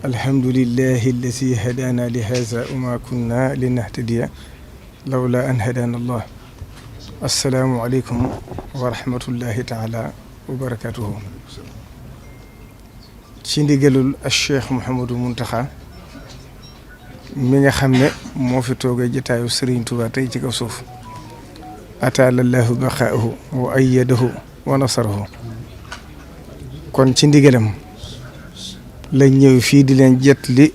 alhamdulillahi alladi hadana li haza wa ma kunna linahtadiya lawla an hadana allah. assalaamu aleykum wa rahmatullahi taala wa barakatuhu. ci ndigalul Cheikh Mouhamadou Mountakha mi nga xam ne moo fi toogee jotaayu Serigne Touba tey ci kaw suuf ataalallahu baqaahu wa ayyadahu wa nasarahu. kon ci ndigalam la ñëw fii di leen jot li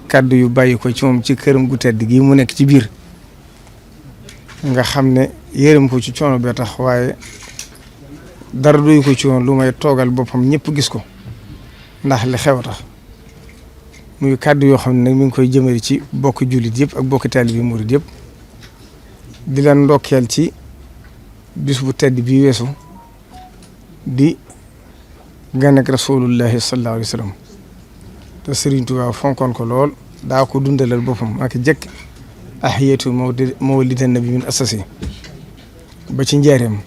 kàddu yu bàyyi ko ci moom ci këram gu tedd gi mu nekk ci biir nga xam ne yërëm ko ci coono bee tax waaye dara doy ko ci woon lu may toogal boppam ñëpp gis ko ndax li xew tax muy kàddu yoo xam ne nag mi ngi koy jëmale ci bokk jullit yëpp ak bokk taalibe bi murid yëpp di leen ndokkeel ci bis bu tedd bi weesu di gan ak rasulullahi sallallahu alayhi wa sallam te Serigne Touba fonkoon ko lool daa ko dundalal boppam ak jëkk ahiyatu mawlidan nabi min asasi ba ci njaareem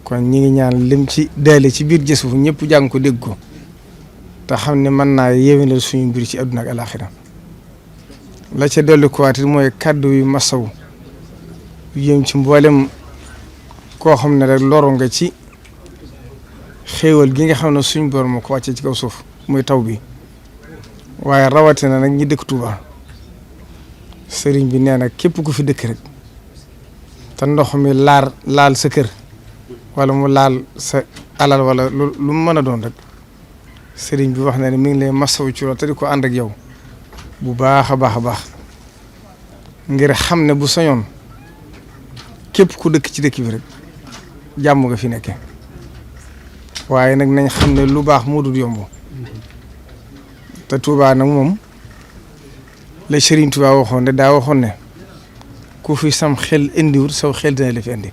kon ñi ngi ñaan lim ci daale ci biir jësu fu ñëpp jàng ko dégg ko te xam ne mën naa yéwénal suñu mbir ci àdduna ak alaxira la ca dolli ko waat mooy kàddu yu masaw yëm ci mboolem koo xam ne rek loro nga ci xéewal gi nga xam ne suñ borom moo ko wàccee ci kaw suuf muy taw bi waaye rawatina nag ñi dëkk Touba sëriñ bi nee na képp ku fi dëkk rek te ndox mi laal sa kër wala mu laal sa alal wala lu mu mën a doon rek sëriñ bi wax na ne mi ngi lay masawu ci loolu te di ko ànd ak yow bu baax a baax a baax ngir xam ne bu sañoon képp ku dëkk ci dëkk bi rek jàmm nga fi nekke waaye nag nañ xam ne lu baax moo dul yomb te Touba nag moom la Serigne Touba waxoon ne daa waxoon ne ku fi sam xel indiwul saw xel dina la fi indi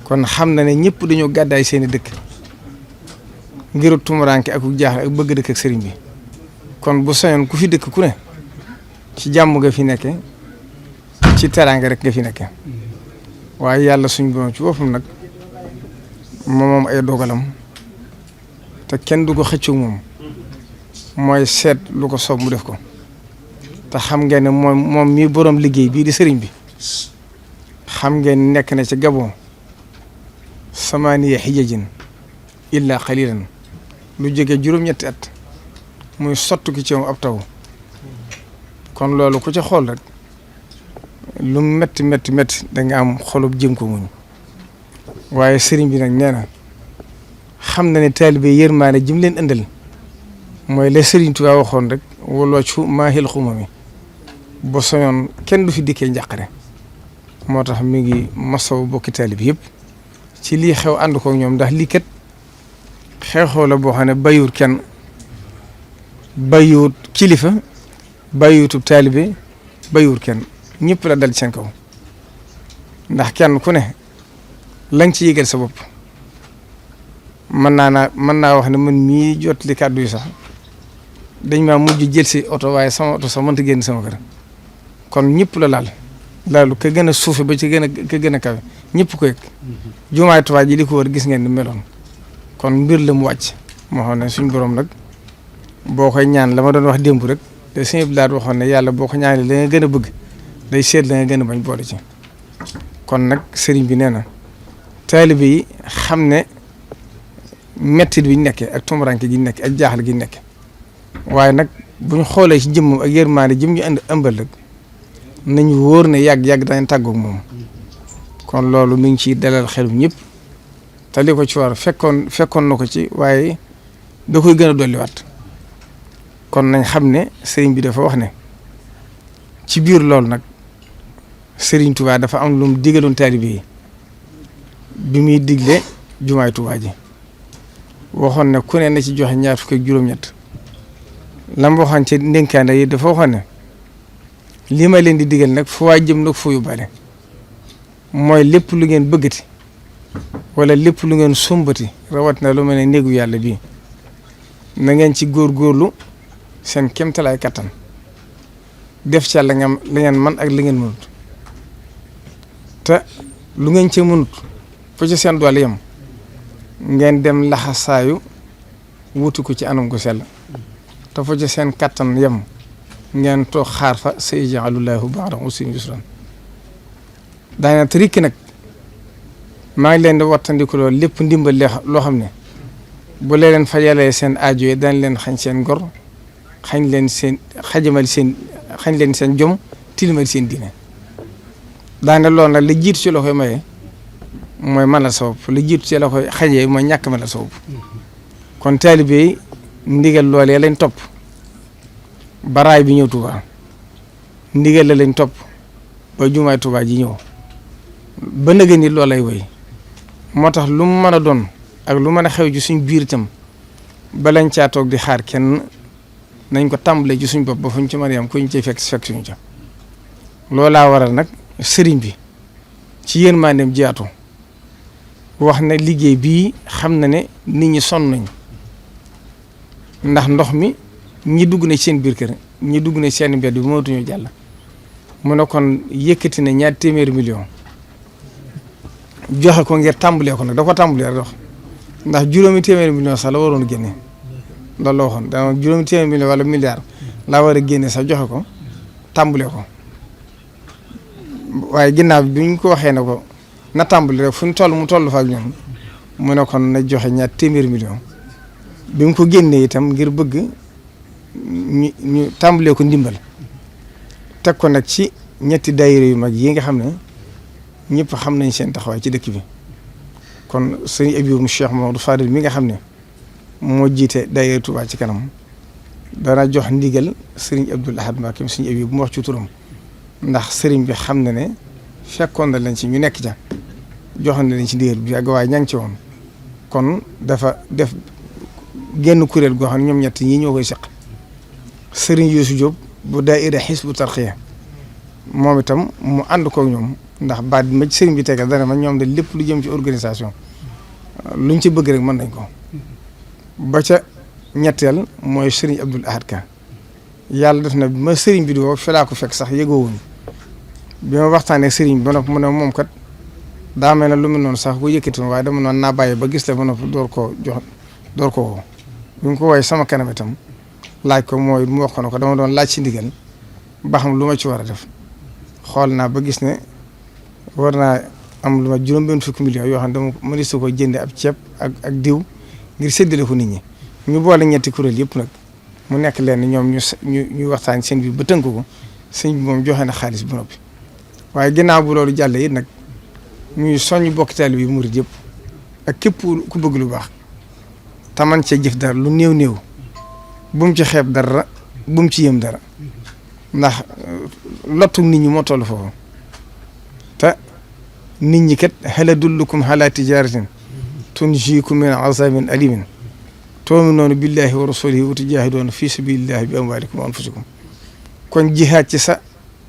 kon xam na ne ñëpp dañoo gàddaay seeni dëkk ngir tumuraanke ak jaaxle ak bëgg dëkk ak sëriñ bi kon bu sañoon ku fi dëkk ku ne ci jàmm nga fi nekke ci teraanga rek nga fi nekke waaye yàlla suñ borom ci boppam nag moom ay dogalam te kenn du ko xëccoo moom mooy seet lu ko soob mu def ko te xam ngeen ne moom mii borom liggéey bii di sëriñ bi xam ngeen nekk na ci Gabon samaaniya xijajin illa xalilan lu jóge juróom-ñetti at muy sottu ki ci moom ab taw kon loolu ku ci xool rek lu métti da nga am xolub jëm ko muñ waaye sëriñ bi nag nee na xam na ne taalibe yërmaane jëm leen indal mooy la Sëriñ Tuubaa waxoon rek waloocu maahil xuma mi ba soñoon kenn du fi dikkee njàqare moo tax mi ngi masaw bokki taalibe yëpp ci lii xew ànd ko ñoom ndax lii kat xew-xew la boo xam ne bayuut kenn bayuut kilifa bayuutub taalibe bayuut kenn ñëpp la dal ci seen kaw ndax kenn ku ne la nga ci yëgal sa bopp mën naa wax ne man mii jot li kàddu yi sax dañ maa mujj jël si oto waaye sama oto sax mënta génn sama kër kon ñëpp la laalu ka gën a suufe ba ci ka gën a kawe ñëpp ko yëg jumaay Tuubaa ji li ko wër gis ngeen ni meloon kon mbir la mu wàcc moo xam ne suñ borom nag boo koy ñaan la ma doon wax démb rek te sëñ bi daal waxoon ne yàlla boo ko ñaanee la nga gën a bëgg day seet la nga gën a bañ boole ci kon nag sëriñ bi nee na taalibe yi xam ne mettit bi ñu nekkee ak tumuraanke gi ñu nekkee ak jaaxal gi ñu nekkee waaye nag bu ñu xoolee ci jëmmam ak yërmaande jëm ñu andi ëmbal rek nañu wóor ne yàgg dañ tàggoog moom kon loolu mi ngi ciy dalal xelum ñëpp te li ko ci war fekkoon na ko ci waaye da koy gën a dolliwaat kon nañ xam ne sëriñ bi dafa wax ne ci biir loolu nag Sëriñ Tuubaa dafa am lu mu digaloon taalibe yi bi muy digle jumaay Tuubaa ji waxoon ne ku ne na ci joxe ñaar fukk ak juróom-ñett lam waxoon ci ndénkaane yi dafa waxoon ne lii ma leen di digal nag fu waa jëm nag fu yóbbaale mooy lépp lu ngeen bëggati wala lépp lu ngeen sumbati rawat na lu mel ne néegu yàlla bii na ngeen ci góorgóorlu seen kéemtalaay kattan def ca la ngeen man ak la ngeen mënut te lu ngeen ca mënut fu ci seen doole yem ngeen dem laxasaayu wutu ko ci anam gu sell te fa ca seen kattan yem ngeen toog xaar fa sayaj'alullaahu ba'da usrin yusran daana trikki nag maa ngi leen di wattandiku loolu lépp ndimbal loo xam ne bu leen fajalee seen aajo yi dañ leen xañ seen ngor xañ leen seen jom tilimal seen diine daane loolu nag la jiitu ci la koy maye mooy mën la sabab la jiitu ci la koy xajee mooy ñàkk mën la sabab kon taalibe yi ndigal loolee lañ topp baraay bi ñëw Touba ndigal la lañ topp ba jumaay Touba ji ñëw ba nëgë ni loolay woy moo tax lu mu mën a doon ak lu mën a xew ci suñ biir itam balañ caa toog di xaar kenn nañ ko tàmbalee ci suñ bopp ba fuñ ci mën a yam ku ñu cay fekk suñu ca loolaa waral nag sëriñ bi ci yërmandeem jaatu wax ne liggéey bii xam na ne nit ñi sonn nañ ndax ndox mi ñi dugg na seen biir kër ñi dugg na seen mbedd bi mënatuñu jàll mu ne kon yëkkati na 200 millions joxe ko ngir tàmbalee ko nag da ko tàmbalee rek dox ndax 800 millions sax la waroon génne loolu la waxoon dama 800 millions wala milliard laa war a génne sax joxe ko tàmbalee ko waaye ginnaaw bi ñu ko waxee ne ko na tàmbali rek fu ñu toll mu toll fa ak ñoom mu ne kon na joxe 200 millions bi mu ko génnee itam ngir bëgg ñu tàmbalee ko ndimbal teg ko nag ci ñetti daayira yu mag yi nga xam ne ñëpp xam nañ seen taxawaay ci dëkk bi kon sëñ Abibu Cheikh Mamadou Fadil mi nga xam ne moo jiite daayira Touba ci kanam dana jox ndigal sëriñ Abdoul Ahad Mbacké sëñ Abibu bu mu wax ci turam ndax sëriñ bi xam na ne fekkoon na leen ci ñu nekk ca joxoon na leen ci ndigal bi yàgg waaye ña ngi ci woon kon dafa def genn kuréel goo xam ne ñoom ñett ñii ñoo koy seq sëriñ Youssou Diop bu daayira Hizbut Tarqiyyah moom itam mu ànd koog ñoom ndax baat bi ma ci sëriñ bi tegal dana ma ñoom de lépp lu jëm ci organisation luñ ci bëgg rek mën nañ ko ba ca ñetteel mooy sëriñ Abdoul Ahad Ka yàlla def na ma sëriñ bi di woo fi laa ko fekk sax yëgoowuñ bi ma waxtaanee sëriñ bi ba noppi mu ne moom kat daa mel ne lu mu noonu sax bu yëkkati ma waaye dama noonu naa bàyyi ba gis la ba noppi door koo woo bi mu ko woowee sama kanam itam laaj ko mooy mu wax ko ne ko dama doon laaj ci ndigal ba xam lu ma ci war a def xool naa ba gis ne war naa am lu ma juróom-benn fukki millions yoo xam ne dama mënees ko jënde ab ceeb ak diw ngir séddale ko nit ñi ñu boole ñetti kuréel yëpp nag mu nekk leen ñoom ñu waxtaan seen bi ba tënk ko sëñ bi moom joxe na xaalis bu noppi waaye ginnaaw bu loolu jàllee it nag ñuy soññ bokk taalibe bi murid yëpp ak képp ku bëgg lu baax te man cee jëf dara lu néew bu mu ci xeeb dara bu mu ci yëm dara ndax lottu nit ñi moo toll foofu te nit ñi kat hal adullukum ala tijaratin tunjiikum min azabin alimin tu'minuuna billahi wa rasulihi wa tujaahiduuna fi sabilillahi bi amwaalikum wa anfusikum kon jihaad ci sa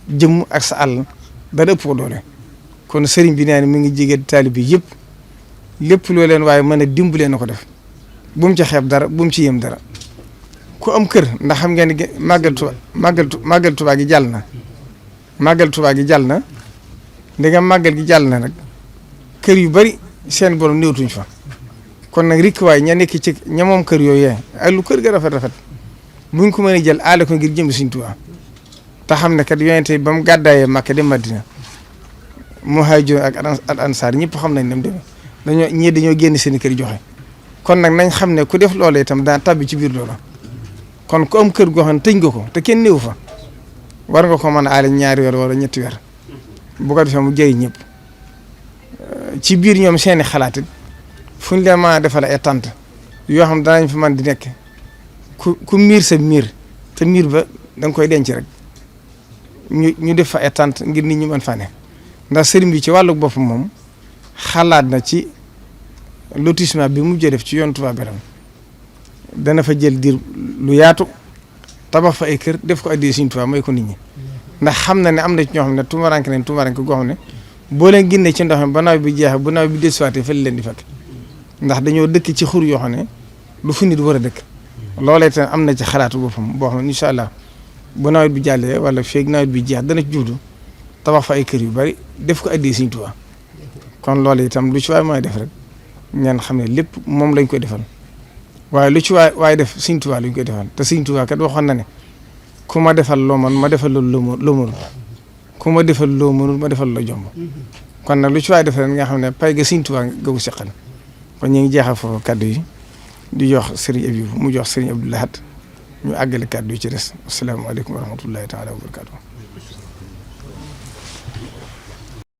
jëmm ak sa àll dara ëpp ko doole kon sëriñ bi nee na mi ngi jege taalibe bi yëpp lépp loo leen waaye mën a dimbalee na ko def bu mu ci xeeb dara bu mu ci yëm dara ku am kër ndax xam ngeen ne màggal Tuubaa gi jàll na màggal Tuubaa gi jàll na ndegam màggal gi jàll na nag kër yu bari seen borom néewtuñ fa kon nag rikk waay ña nekk ci ña moom kër yooyu ak lu kër ga rafet buñ ko mën a jël aale ko ngir jëm Sëriñ Tuubaa te xam ne kat yonente ba mu gàddaayee Makka dem Madina muhaajir ak ansaar ñëpp xam nañ ne mu demee dañoo génn seen kër joxe kon nag nañ xam ne ku def loola itam daa tabbi ci biir loola kon ku am kër goo xam ne tëj nga ko te kenn néew fa war nga ko mën a aale 2 weer wala 3 weer bu ko defee mu jëriñ ñëpp ci biir ñoom seeni xalaat it fu ñu leen mën a defal ay tànt yoo xam ne danañ fa mën di nekk ku miir sa miir te miir ba da nga koy denc rek ñu def fa ay tànt ngir nit ñi mën faa ne ndax sëriñ bi ci wàllu boppam moom xalaat na ci lotissement bi mu def ci yoon Touba Belem dana fa jël diir lu yaatu tabax fa ay kër def ko addee Sëriñ Touba may ko nit ñi ndax xam na ne am na ci ñoo xam ne tumaranke goo xam ne boo leen génnee ci ndox mi ba nawet bi jeexee bu nawet bi desuwaatee fa leen di fekk ndax dañoo dëkk ci xur yoo xam ne lu fu nit war a dëkk loolee itam am na ci xalaatu boppam boo xam ne incha allah bu nawet bi jàllee wala feeg nawet bi jeex dana ci jublu tabax fa ay kër yu bari def ko addee Sëriñ Touba kon loolu itam lu ci waay mooy def rek ngeen xam ne lépp moom lañ koy defal waaye lu ci waaye def Sëriñ Tuubaa lu ñu koy defal te Sëriñ Tuubaa kat waxoon na ne ku ma defal loo mën ma defal loo mënul ku ma defal loo mënul ma defal loo jomb kon nag lu ci waay defal nga xam ne pay ga Sëriñ Tuubaa nga ko seqal kon ñu ngi jeexal foofu kaddu yi di jox Serigne Abibou mu jox Serigne Abdou Lahad ñu àggale kaddu yi ci des asalaamaaleykum wa rahmatullahi taala wa barakatuh